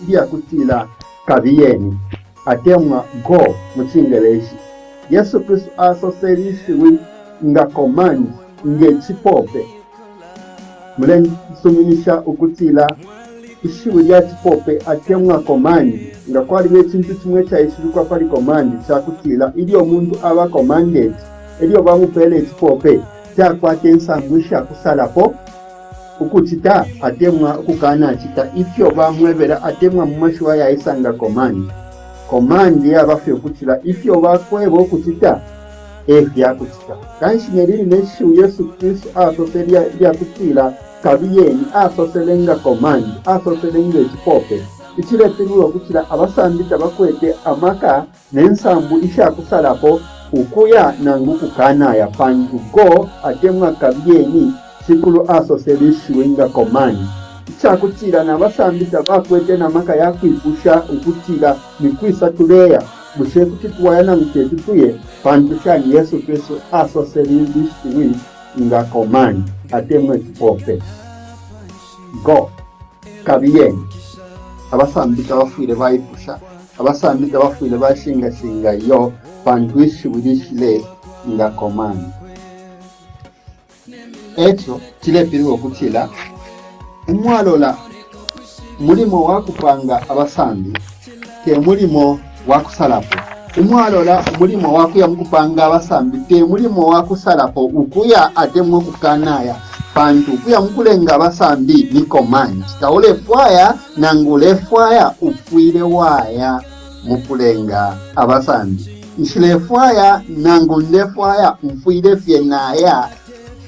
ilya kutila kabiyeni atemwa go mu ciNgeleshi. Yesu Kristu asosele ishiwi nga command, nge cipope. Mulensuminisha ukutila ishiwi lya cipope atemwa command, nga kwaliba icintu cimo icaishibikwa pali command ca kutila ilyo umuntu aba commanded, ilyo bamupela icipope, takwata insambu isha kusalapo ukucita atemwa ukukanacita ifyo bamwebela atemwa mu mashiwi ayaisa nga command. Command yaba fye ukutila ifyo bakweba ukucita e fya kucita. Kanshi ne line shiwi Yesu Kristu asosele ilya kutila kabiyeni, asosele nga command, asosele nga icipope, icilepilibula ukutila abasambi tabakwete amaka ne nsambu isha kusalapo ukuya nangu ukukanaya, pantu go atemwa kabiyeni, Shikulu asosele ishiwi nga command, icakutila na basambi tabakwete na maka ya kwipusha ukutila ni kwisa tuleya, bushe kuti twaya nangu teti tuye, pantu shani Yesu Kristu asosele ili shiwi nga command atemwa icipope. Go, kabiyeni. Abasambi tabafwile baipusha, abasambi tabafwile bashingashinga iyo, pantu ishiwi lishile nga command. E co cilepilibula ukutila umwalola mulimo wa kupanga abasambi te mulimo wa kusalapo. Umwalola umulimo wa kuya mu kupanga abasambi te mulimo wa kusalapo ukuya atemwa ukukanaya, pantu ukuya mu kulenga abasambi ni command. Taulefwaya nangu ulefwaya, ufwile waya mu kulenga abasambi. Nshilefwaya nangu ndefwaya, mfwile fye naya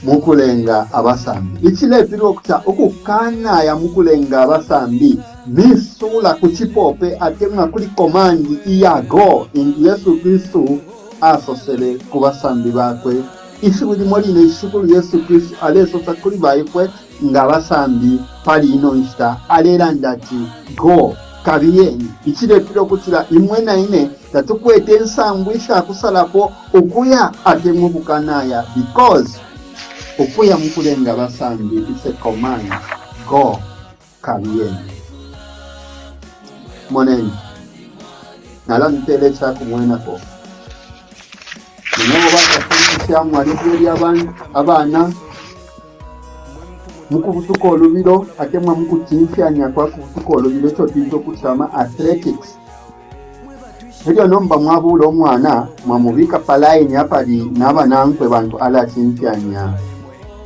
mu kulenga abasambi. Icilepilibula ukuti ukukanaya mu kulenga abasambi misuula ku cipope atemwa kuli komandi iya go intu Yesu Kristu asosele ku basambi bakwe. Ishiwi limo line Shikulu Yesu Kristu alesosa kuli baifwe nga abasambi pali ino nshita, alelanda ati, Go, kabiyeni. Icilepilibula ukutila imwe na ine tatukwete insambu isha kusalapo ukuya atemwa ukukanaya, because ukuya mu kulenga abasambi is a command, go, kabiyeni. Moneni, nalamipela ica kumwenako. Munobo bakafundisha mwalibweli abana mu kubutuka ulubilo atemwa mu kucimfyanya kwa kubutuka ulubilo ico twita ukuti ama athletics. Elyo nomba mwabuula umwana mwamubika pa line apali na banankwe bantu alacimfyanya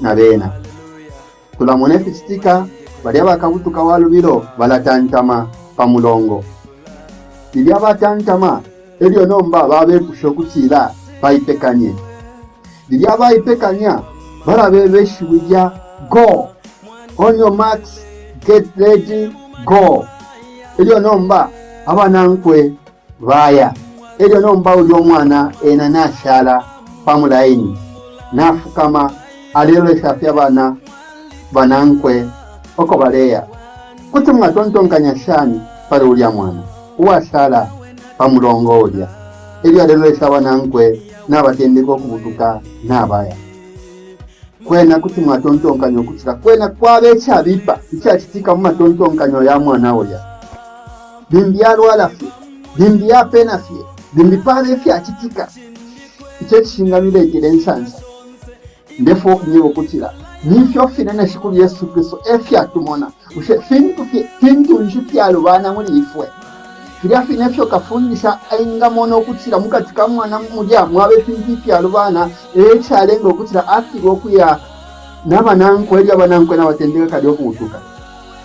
na bena. Tulamona ificitika balya bakabutuka wa lubilo balatantama pa mulongo. Lilya batantama elyo nomba babepusha ukutila baipekanye. Lilya baipekanya balabeba ishiwi lya go, on your marks, get ready, go. Elyo nomba abanankwe baya. Elyo nomba ulya umwana ena nashala pa mulaini, nafukama alelolesha fye abana banankwe oko baleya. Kuti mwatontonkanya shani pali ulya mwana uwashala pa mulongo ulya elyo alelolesha abanankwe nabatendeka ukubutuka nabaya? Kwena kuti mwatontonkanya ukutila kwena kwaba icabipa icacitika mu matontonkanyo ya mwana ulya. Limbi alwala fye, limbi apena fye, limbi paba ifyacitika ico icishingamiletela insansa. Ndefwaya ukumyeba ukutila ni fyo fine na Shikulu Yesu Kristu e fyatumona. Bushe fintu fye fintu nshi fyalubana muli ifwe? Filya fine ifyo kafundisha engamona ukutila mu kati ka mwana mulya mwaba ifintu ifyalubana, e calenga ukutila afilwe ukuya na banankwe elyo abanankwe nabatendeka kale ukubutuka.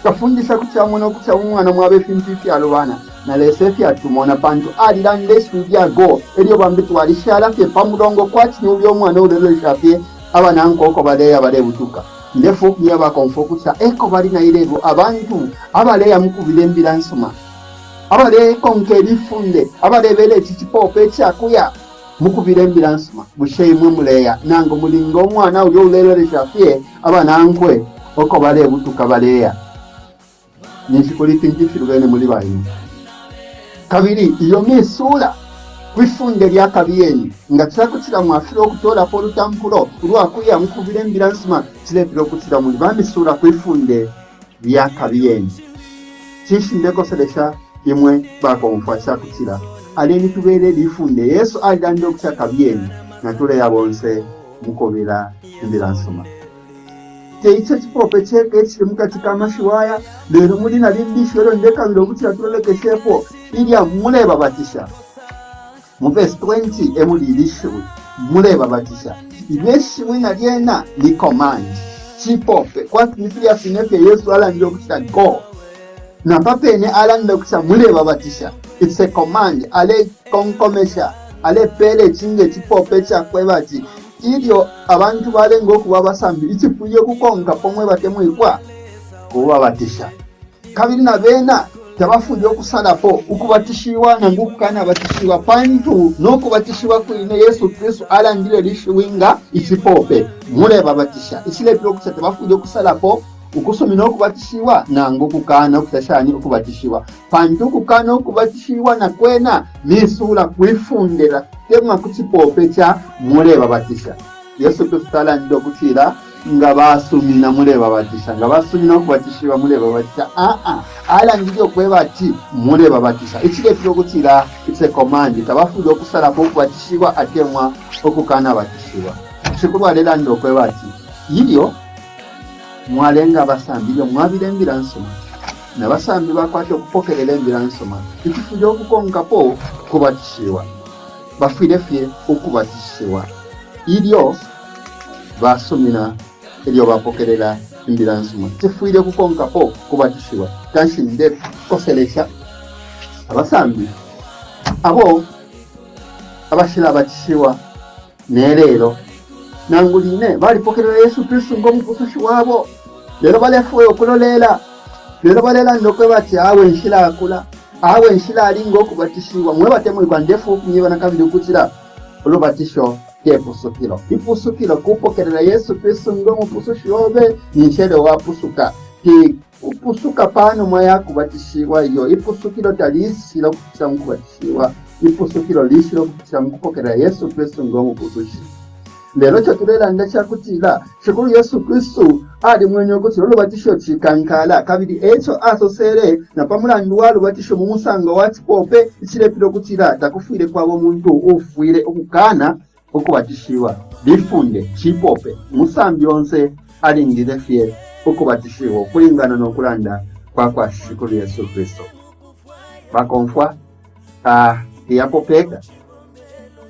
Kafundisha kuti amona ukutila mu mwana mwaba ifintu ifyalubana, na Lesa e fyatumona, pantu alilanda ishiwi lya go, elyo bambi twalishala fye pa mulongo kwati ni ulya umwana uulelolesha fye abanankwe uko baleya balebutuka. Ndefwaya ukumyeba bakomfwa ukutila eko bali na ilelo abantu abaleya mu kubila imbila nsuma, abalekonka ili funde, abalebela ici cipope ica kuya mu kubila imbila nsuma. Bushe imwe muleya, nangu muli ngo mwana ulya uulelolesha fye abanankwe uko balebutuka baleya? Ninshi kuli ifintu ifilubene muli baimwe. Kabili iyo misuula kwi funde lya kabiyeni. Nga ca kutila mwafilwa ukutoolapo ulutampulo ulwa kuya mu kubila imbila nsuma, cilepila ukutila muli ba misuula kwi funde lya kabiyeni. Cinshi ndekoselesha imwe bakomfwa ca kutila aleni tubelele ifunde Yesu alilandile ukuti kabiyeni natuleya bonse mukobela imbila nsuma. Te ico cipope ceka icili mu kati ka mashiwi aya, lelo muli na limbi ishiwi elyo ndekabila ukutila tulolekeshepo ilya mulebabatisha. Mu vesi 20 e muli ili shiwi mulebabatisha. Ilyo ishiwi na lyena ni command, cipope, kwati ni filya fine fye Yesu alandile ukutila go. Na pa pene alandile ukutila mulebabatisha. It's a command, alekonkomesha, alepeela ici nge cipope icakweba ati ilyo abantu balenga ukuba abasambi, icifwile ukukonkapo mwe batemwikwa kubabatisha. Kabili na bena tabafwile ukusalapo ukubatishiwa nangu ukukanabatishiwa, pantu no kubatishiwa kwine Yesu Kristu alandile lishiwi nga icipope, mulebabatisha. Icilepila ukuti tabafwile ukusalapo ukusumina ukubatishiwa nangu ukukana ukuta shani ukubatishiwa, pantu ukukana ukubatishiwa na kwena lisuula kwi funde temwa ku cipope ca mulebabatisha. Yesu Kristu talandile ukutila nga basumina mulebabatisha, nga basumina ukubatishiwa mulebabatisha. Aa, alandile ukweba ati mulebabatisha. Icilepila ukutila it's a command, tabafwile ukusalapo ukubatishiwa atemwa ukukanabatishiwa. Shikulu alelanda ukweba ati ilyo mwalenga abasambi, ilyo mwabila imbila nsuma na basambi bakwata ukupokelela imbila nsuma, icifwile ukukonkapo kubatishiwa. Bafwile fye ukubatishiwa ilyo basumina, ilyo bapokelela imbila nsuma. Cifwile ukukonkapo kubatishiwa. Kanshi ndekoselesha abasambi abo abashilabatishiwa ne lelo, nangu line balipokelela Yesu Kristu ngo mupusushi wabo, lelo balefwaya ukulolela, lelo balelanda ukweba ati awe nshilakula, awe nshilalinga ukubatishiwa. Mwe batemwikwa, ndefwaya ukumyeba na kabili ukutila ulubatisho te pusukilo. Ipusukilo kupokelela Yesu Kristu ngo mupusushi obe, ninshi elyo wapusuka. Te kupusuka pa numa ya kubatishiwa iyo. Ipusukilo taliishila ukupitila mu kubatishiwa. Ipusukilo liishila ukupitila mu kupokelela Yesu Kristu ngo mupusushi. Lelo ico tulelanda ca kutila Shikulu Yesu Kristu alimwene ukuti ulubatisho cikankala, kabili e co asosele na pa mulandu wa lubatisho mu musango wa cipope, icilepila ukutila takufwile kwaba umuntu uufwile ukukaana ukubatishiwa. Lifunde, cipope, umusambi onse alingile fye ukubatishiwa ukulingana no kulanda kwa kwa Shikulu Yesu Kristu. Bakomfwa ah, iyapo peka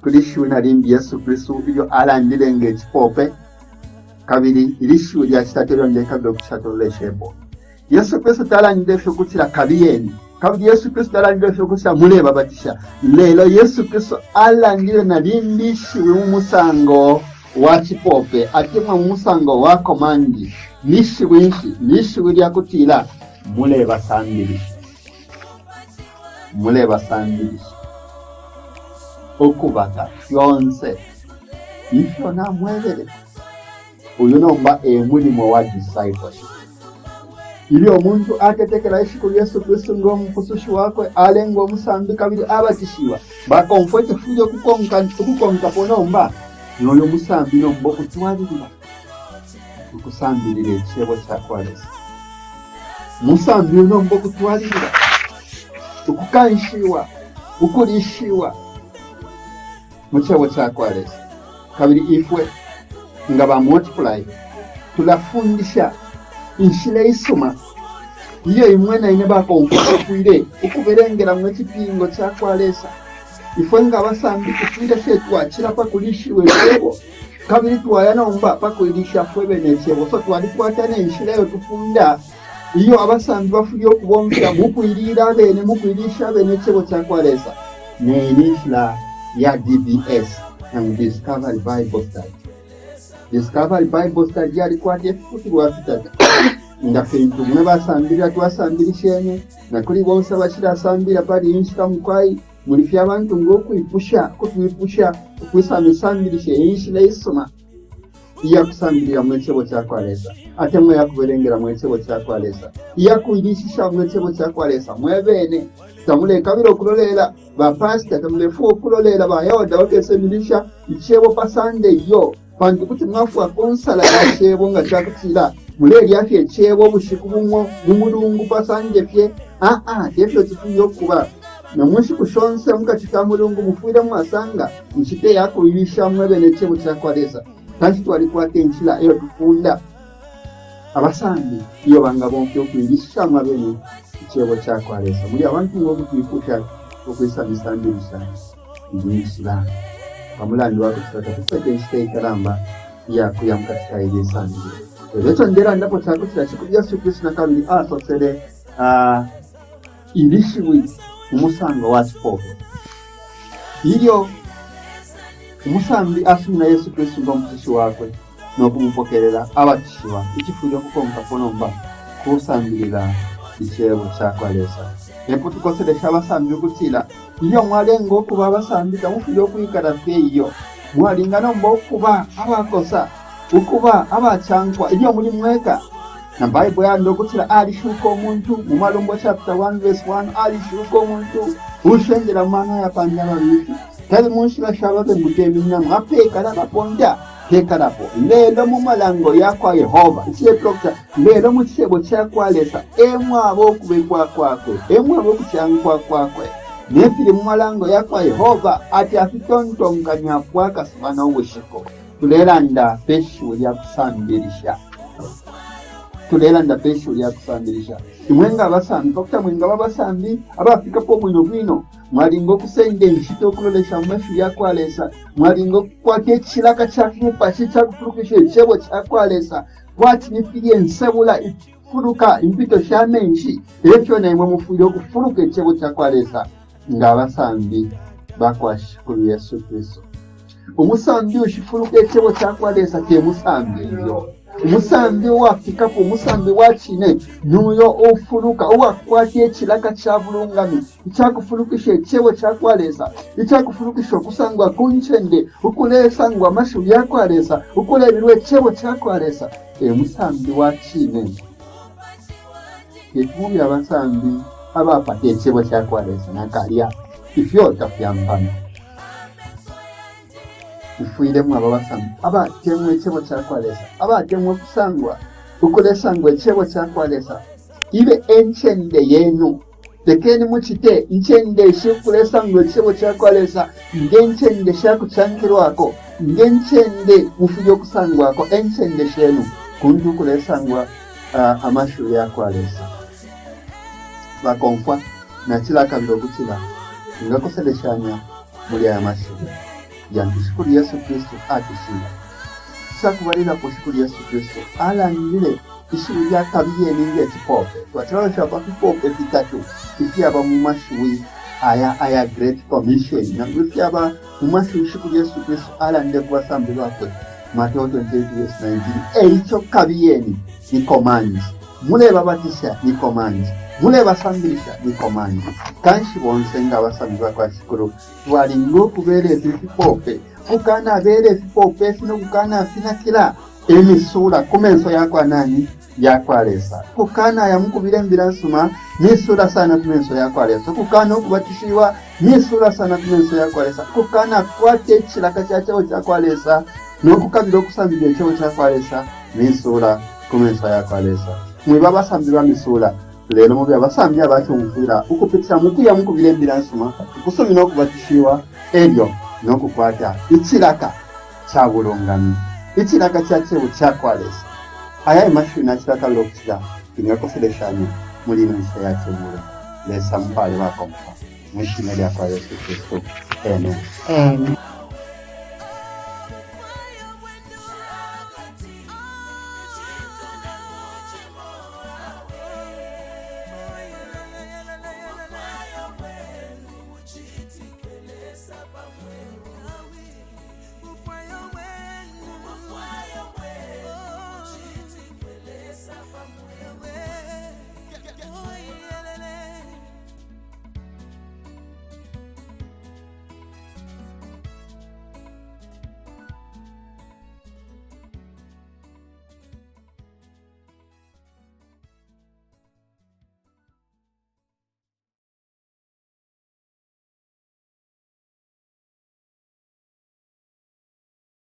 kuli shiwi na limbi Yesu Kristu ilyo alandile nge cipope, kabili ili shiwi lya citatu ilyo ndekabila ukucatololeshepo. Yesu Kristu talandile fye ukutila kabiyeni, kabili Yesu Kristu talandile fye ukutila mulebabatisha, lelo Yesu Kristu alandile na limbi ishiwi mu musango wa cipope atemwa mu musango wa komandi. Ni shiwi nshi? Ni shiwi lya kutila mulebasambilisha, mulebasambilisha ukubaka fyonse ifyo namwebele. Uyu nomba e mulimo wa discipleship. Ilyo umuntu atetekela Shikulu Yesu Kristu ngo Mupusushi wakwe, alengwa umusambi kabili abatishiwa, bakomfwa icifwile ukukonka ukukonkapo nomba ni uyu musambi nomba ukutwalilila ukusambilila icebo ca kwa Lesa. Umusambi uyu nomba ukutwalilila ukukanshiwa, ukulishiwa mu cebo ca kwa Lesa. Kabili ifwe nga ba Multiply tulafundisha inshila isuma iyo imwe na ine bakomfwa tufwile ukubelengelamo icipingo ca kwa Lesa. Ifwe nga abasambi tufwile fye twacila pa kulishiwa icebo kabili twaya nomba pa kuilisha fwe bene icebo. So twalikwata ne nshila iyo tufunda iyo abasambi bafwile ukubomfya mu kuiliila abene, mu kuilisha abene icebo ca kwa Lesa. Ne ni nshila ya DBS, nangu Discovery Bible Study. Discovery Bible Study yalikwata ifiputulwa fitatu nga fintu mwe basambilila twasambilishenye, na kuli bonse abashilasambilila pali iyi nshita mukwai muli fye abantu ngo kwipusha kutwipusha ukwisa misambilishe iyi nshila isuma iya kusambililamo icebo ca kwa Lesa atemwa iya kubelengelamo icebo ca kwa Lesa, iya kuilishishamo icebo ca kwa Lesa mwe bene. Tamulekabila ukulolela bapasita, tamulefwaya ukulolela baelda bakesemilisha icebo pa Sunday iyo, pantu kuti mwafwa ku nsala ya cebo nga ca kutila mulelya fye icebo ubushiku bumo mu mulungu pa Sunday fye. Aa, te fyo cifwile ukuba. Na mu nshiku shonse mu kati ka mulungu mufwile mwasanga inshita ya kuilisha mwe bene icebo ca kwa Lesa. Kanshi twalikwata inshila iyo tufunda abasambi iyo bangabomfya ukuilishishamo abene icebo ca kwa Lesa. Muli abantu ngo kutwipusha ukwisa misambilisha iyi nshila pa mulandu wa kuti tatukwete inshita ikalamba iya kuya mu kati ka ili isambililo. Lelo ico ndelandapo ca kutila Shikulu Yesu Kristu na kabili asosele ili shiwi mu musango wa cipope. Ilyo umusambi asumina Yesu Kristu ngo Mupusushi wakwe no kumupokelela, abatishiwa. Icifwile ukukonkapo nomba kusambilila Icebo ca kwa Lesa. Epo tukoselesha abasambi ukutila, ilyo mwalenga ukuba abasambi tamufwile ukwikala fye iyo. Mwalinga nomba ukuba abakosa, ukuba abacankwa ilyo muli mweka. Na Baibo yalanda ukutila alishuka umuntu mu Malumbo chapter 1 verse 1, alishuka umuntu ushendela mu mano ayapanda ababifi, tali mu nshila sha babembu teminamo, apekala abaponta tekalapo. Lelo mu malango ya kwa Yehova, icilepilokta, lelo mu cebo ca kwa Lesa e mwaba ukubekwa kwakwe, e mwaba ukucankwa kwakwe. Ne fili mu malango ya kwa Yehova ati afitontonkanyapo akasuba no bushiku. Tulelanda pe shiwi lya kusambilisha. Tulelanda pe shiwi lya kusambilisha. Imwe nga abasambi, pa kuti mwingaba abasambi abafikapo bwino bwino, mwalinga ukusenda inshita ukulolesha mu mashiwi ya kwa Lesa. Mwalinga ukukwata icilaka ca ku mupashi ica kufulukisha icebo ca kwa Lesa, kwati ni filya insebula ifuluka impito sha menshi, e fyo na imwe mufwile ukufuluka icebo ca kwa Lesa nga abasambi ba kwa Shikulu Yesu Kristu. Umusambi ushifuluka icebo ca kwa Lesa te musambi iyo. Umusambi uwafikapo, umusambi wa cine, ni uyo ufuluka, uwakwata icilaka ca bulungami ica kufulukisha icebo ca kwa Lesa, ica kufulukisha ukusangwa ku ncende ukulesangwa amashiwi ya kwa Lesa, ukulebilwa icebo ca kwa Lesa. E musambi wa cine. Teti mube abasambi abapata icebo ca kwa Lesa nakalya. Ifyo tafyampana. Mufwile mwaba abasambi abatemwa icebo ca kwa Lesa, abatemwa ukusangwa ukulesangwa icebo ca kwa Lesa. Ibe e ncende yenu. Lekeni mucite incende ishi ukulesangwa icebo ca kwa Lesa nge ncende sha kucankilwako, nge ncende mufwile ukusangwako, e ncende shenu kuntu ukulesangwa uh, amashiwi ya kwa Lesa. Bakomfwa nacilakabila ukutila ngakoseleshanya muli aya mashiwi yantu Shikulu Yesu Kristu atushila. Icakubalilapo Shikulu Yesu Kristu alandile ishiwi lya kabiyeni nge cipope. Twacilalosha pa fipope fitatu ifyaba mu mashiwi aya aya Great Commission, nangu ifyaba mu mashiwi Shikulu Yesu Kristu alandile ku basambi bakwe. Mateo 28 verse 19. Eico kabiyeni ni command. Mulebabatisha ni command. Mulebasambilisha ni command. Kanshi bonse nga abasambi ba kwa Shikulu twalinga ukubela ifi fipope, kukanabela ifipope ifi no kukanafinakila imisuula ku menso ya kwa nani? Ya kwa Lesa. Kukanaya mu kubila imbila nsuma misuula sana ku menso ya kwa Lesa. Kukana ukubatishiwa misuula sana ku menso ya kwa Lesa. Kukana kwata icilaka ca cebo ca kwa Lesa no kukabila ukusambilila icebo ca kwa Lesa misuula ku menso ya kwa Lesa. Mwiba abasambi ba misuula, lelo mube abasambi abacumfwila ukupitila mu kuya mu kubila imbila nsuma, ukusumina ukubatishiwa, elyo no kukwata icilaka ca bulungami, icilaka ca cebo ca kwa Lesa. Aya e mashiwi nacilakabila ukutila twingakoseleshanya muli ino nshita ya cungulo. Lesa mupale bakomfwa. Mwi shina lya kwa Yesu Kristu. Amen. Amen.